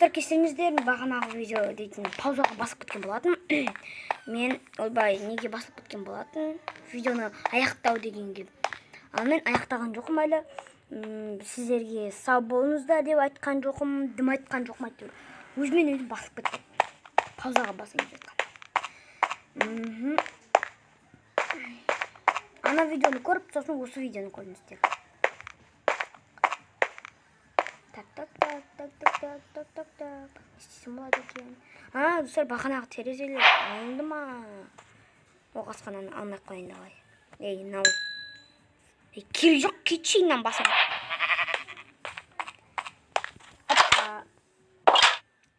Достар, кешіріңіздер, бағанағы видео дейтін паузаға басып кеткен болатын. Мен, ойбай, неге басып кеткен болатын? Видеоны аяқтау дегенге. Ал мен аяқтаған жоқпын әлі. Сіздерге сау болыңыздар деп айтқан жоқпын, дым айтқан жоқпын әйтеуір. Өзімен өзім басып кеттім. Паузаға басайын деп жатқан. Ана видеоны көріп, сосын осы видеоны көріңіздер. Так, так, так, так, так, так, так, так, так. Не істесем болады екен? А, достар, бағанағы терезелер алынды ма? О, қасқананы алмай ақ қояйын, давай. Ей, мынау. Ей, керек жоқ, кетші мынаны басып. Опа.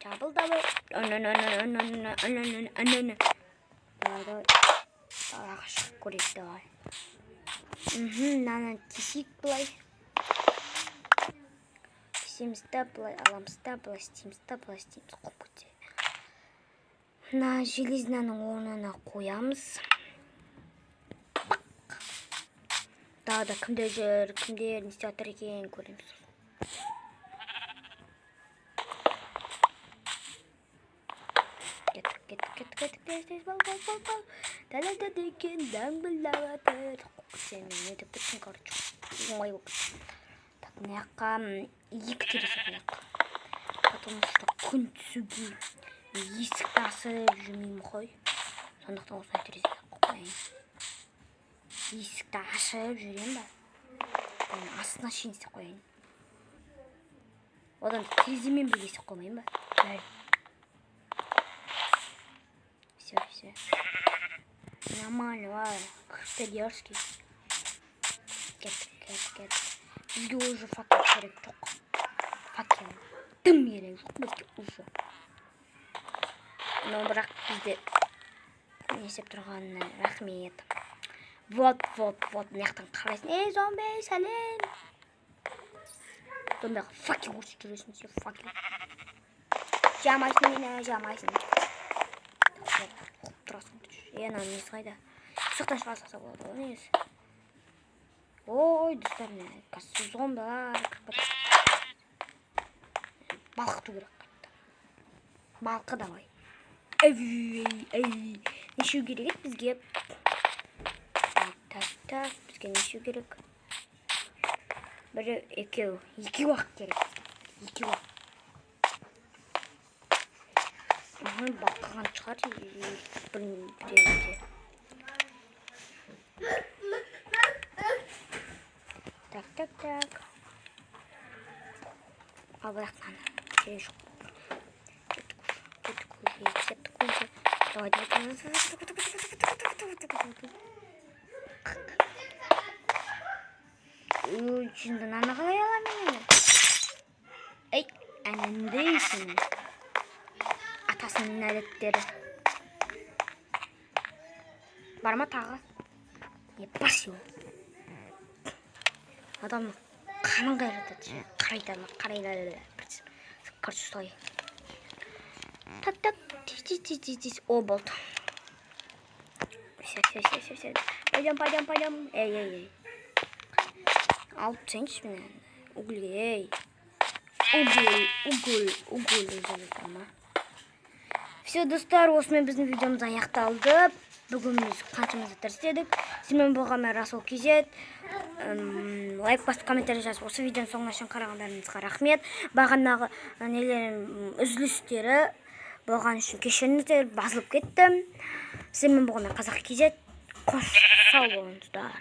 Жабыл, давай. Давай, давай. Далаға шығып көрейік, давай. Мынаны кесейік былай. Кесеміз да, былай аламыз да, былай істейміз да, былай істейміз. Қуып кетсе. Мына железнаның орнына қоямыз. Пақ. Далада кімдер жүр, кімдер не істеп жатыр екен көреміз. Кеттік, кеттік, кеттік, кеттік, тез, тез, бал, бал, бал, бал. Далада деген даңбылдап жатыр. Қуып кетсе, мен не деп кеттім, короче. Оңай болып кетті. Так, мына жаққа екі терезе қояйық. Потому что күн түсуге есікті ашып жүрмеймін ғой. Сондықтан осылай терезе қояйын. Есікті ашып жүремін ба? Бұны астына шейін істеп қояйын. Одан тереземен бірге істеп қоймайын ба? Бәрі. Все, все. Нормально, ай, күшті дерзкий. Кеттік, кеттік, кеттік. Бізге уже факел керек жоқ. Факел дым керек жоқ бізге уже. Но бірақ бізде не істеп тұрғанына рахмет. Вот, вот, вот, мына жақтан қарайсың. Ей, зомби, сәлем. Зомбиға факел көрсетіп жүресің сен, факел. Жамайсың мені, жамайсың. Қуып тұрасың. Е, мынаның несі қайда? Сырттан шыға салса болады ғой негізі. Ой, достар, міне, қазір зомбилар кіріп кетті. Балқыту керек қайтадан. Балқы давай. Эй, эй, не ішу керек еді бізге? Так, так, так, бізге не ішу керек? Бір, екеу, екеу ақ керек. Екеу ақ. Ага, балқыған шығар, біреуінде. Так, так, так. Ал бұл жақтан керек жоқ. Кеттік уже, кеттік уже, кеттік уже. Давай, давай, давай, давай, давай, давай, давай, давай, давай, давай, давай. Ой, жынды мынаны қалай аламын мен? Ей, әніндей сенің. Атасының нәлеттері. Бар ма тағы? Не, бас его. Адамның қанын қайратады. Қарайды ана, қарайды. Короче, солай. Так, так, тез, тез, тез, тез, тез. О, болды. Все, все, все, все, все. Пойдем, пойдем, пойдем. Эй, эй, эй. Алып тастайыншы мені. Угольге, эй. Уголь, уголь, уголь деп ма. Все, достар, осымен біздің видеомыз аяқталды. Бүгін біз қаншама заттар істедік. Сізбен болған мен Расул KZ. Лайк басып, комментарий жазып, осы видеоның соңына шейін қарағандарыңызға рахмет. Бағанағы нелерім, үзілістері болған үшін кешіріңіздер, басылып кеттім. Сізбен болған мен Қазақ KZ. Қош, сау болыңыздар.